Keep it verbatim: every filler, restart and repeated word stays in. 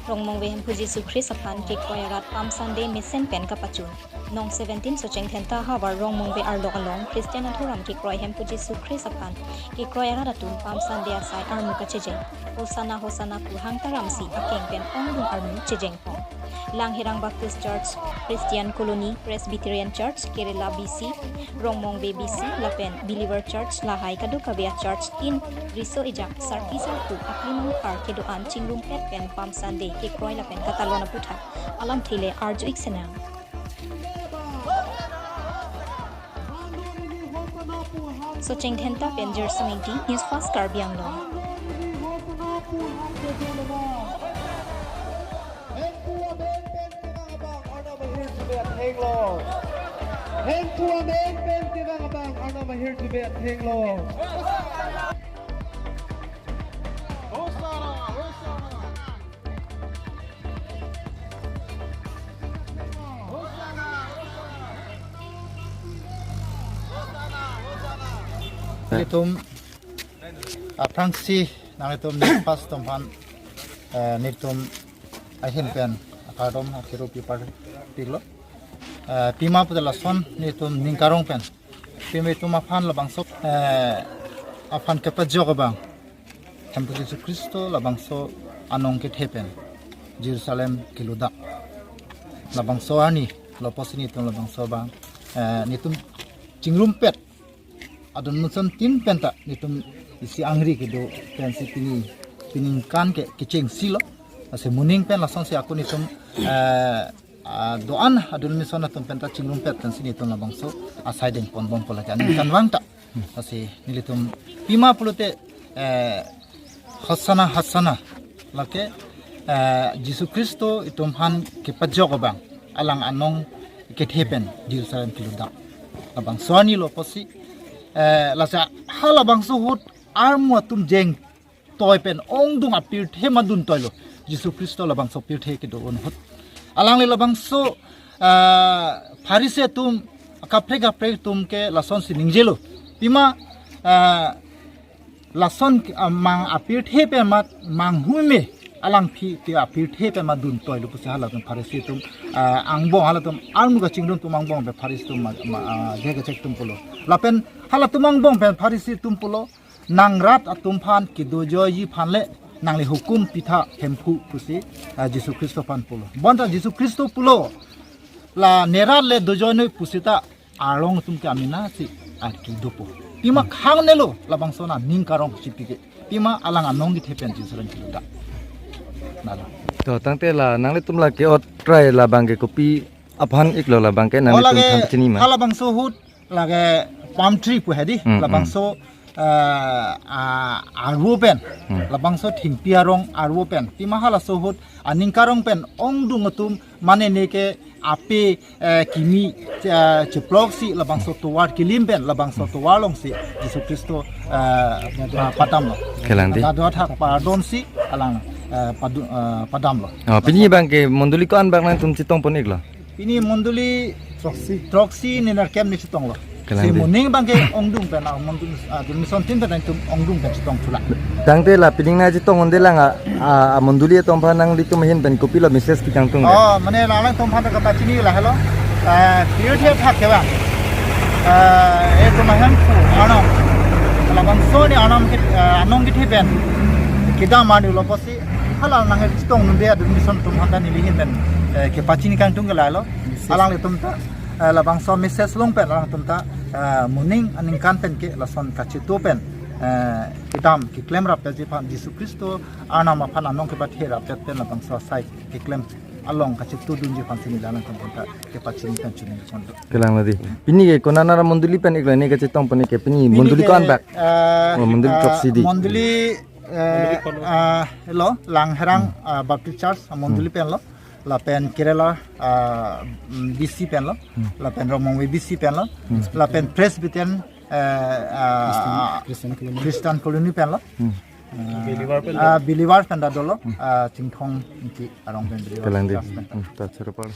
Rongmongve Hemphu Jisu Christ aphan kekroi arat Palm Sunday mesen pen kapachun. Nong seventeen Socheng Dhenta havar Rongmongve arlok along Christian athuram kekroi Hemphu Jisu Christ aphan kekroi arat atum Palm Sunday asai armu kachejeng. Hosanna, Hosanna pu hang taramsi akeng pen ongdung armu chejeng pon. Langherang Baptist Church, Christian Colony, Presbyterian Church, Kerala B C, Rongmongve B C, lapen Believer Church, lahai kadokave a-church tin riso ejak sarpi sarpo aklimang par kedo-an chingrumpet pen Palm Sunday kekroi lapen katalon aputhak alamthe le arju-ik sinang. Socheng Dhenta pen Jersey Ingti, News Fast Karbi Anglong. Hemphu amen pen kevang abang Arnam ahirjume athenglo. Hemphu amen pen kevang abang Arnam ahirjume athenglo. Hosanna, Hosanna. Hosanna, Hosanna. Hosanna, Hosanna. Itum aphrangsi nanglitum News Fast atum aphan, eh, netum ahin pen akardom akiru pipar piklo. Eh, pima pute lason netum ning karong pen, pima itum aphan labangso, eh, aphan kepajok abang Hemphu Jisu Christo labangso anong kethe pen Jerusalem keludak. Labangso arni lo pusi netum labangso abang, eh, netum chingrumpet adon muson tin penta netum isi angri kedo pensi pini, pini ningkan ke kechengsi lo. Lasi moning pen lasonsi ako netum, eh, ah, do-an adon muson atum penta chingrumpet pensi netum labangso asai dengpon bompo lake aningkanvang ta. Lasi nelitum pima pulote, eh, Hosanna, Hosanna. Lake, eh, Jisu Christo itum aphan kepajok abang alang anong kethe pen Jerusalem keludak. Labangso arni lo pusi, eh, lasi halabangso ahut armu atum jeng toi pen ongdung apirthe ma dun toilo. Jisu Christo labangso pirthe kedo-an ahut. Alangli labangso, eh, Pharisi atum kaprek kaprek atum ke lasonsi ningjelo. Pima, eh, lason, ah, mang apirthe pen mat manghume alangphi te apirthe pen mat dun toilo pusi halatum Pharisi atum, ah, angbong halatum armu kachingrum atum angbong pen Pharisi atum ma, ma, ah, je kechek atum pulo. Lapen halatum angbong pen Pharisi atum pulo, nang rat atum aphan kedojoiji aphan le nangli hukum pitha Hemphu pusi, ah, Jisu Christo aphan pulo. Bonta Jisu Christo pulo, la ne rat le dojoinoi pusita arlong atum ke amena si arki dopo. Pima khang nelo labangso aning karong si pike. Pima alang anong kethe pen Jerusalem keludak. Nalo. To tangte la nanglitum la ke-ot trai labang ke kopi aphan iklo labang ke nangtum lake than chini ma. Halabangso ahut lake palm tree pu hedi. Hmm, hmm. Labangso, eh, ah, arvo pen. Hmm. Labangso thengpi arong arvo pen. Pima halaso ahut aning karong pen ongdung atum mane neke ape, eh, kimi, eh, cheploksi labangso tovar kilim pen labangso tovar alongsi Jisu Christo, eh, pa-, padamlo. Kelang di. Dado athak pardonsi alang, eh, padu-, eh, padamlo. Oh, pini abang ke mondoli ko-an abang nangtum chetong pon iklo? Pini mondoli throksi, throksi nenerkep ne chetonglo. Kelang si di. Moning abang ke ongdung pen, ah, mondoli, ah, adon muson tin pen nangtum ongdung pen chetong chula. Tangte la pini nangchetong un-e lang a, a, amondoli atum aphan nanglitum ahin pen kopilo message pi kangtung de? Oh, mane la alangtum aphan kapachini lahelo. Eh, pirthe athak kevang, eh, itum ahem pu anong, labangso arni anong ke, eh, anong kethe pen kedam arni lo pusi hala nangchetong un-e adon muson atum aphan ta neli ahin pen, eh, kapachini kangtung ke lahelo. Alanglitum ta, eh, labangso message along pen alangtum ta, eh, moning aningkan pen ke lason kachito pen, eh, kedam keklem rapetji aphan Jisu Christo Arnam aphan anong kepathe rapet pen labangso asai keklem along kachito dunji aphan si neli alangtum ta kapachini pen chini kondo. Kelang la di. Pini ke konat ara mondoli pen iklo ne kachetong pon ke pini? Pini mondoli ke, ko-an abang? Eh, oh, mondoli, eh, throksi di. Mondoli, eh, ah, lo Langherang, hmm, ah, Baptist Church, ah, mondoli, hmm, pen lo. Lapen Kerala, ah, mm, B C pen lo, hmm, lapen Rongmongve B C pen lo, hmm, lapen Presbyterian, eh, ah, Christian, Christian Colony, Christian Colony pen lo. Hmm. Ah, Believer pen, ah, lo. Believer pen ta dolo, hmm, ah, Chinthong Ingti arong pen Believer. Kelang di. Church pen. Hmm, ta choro pal.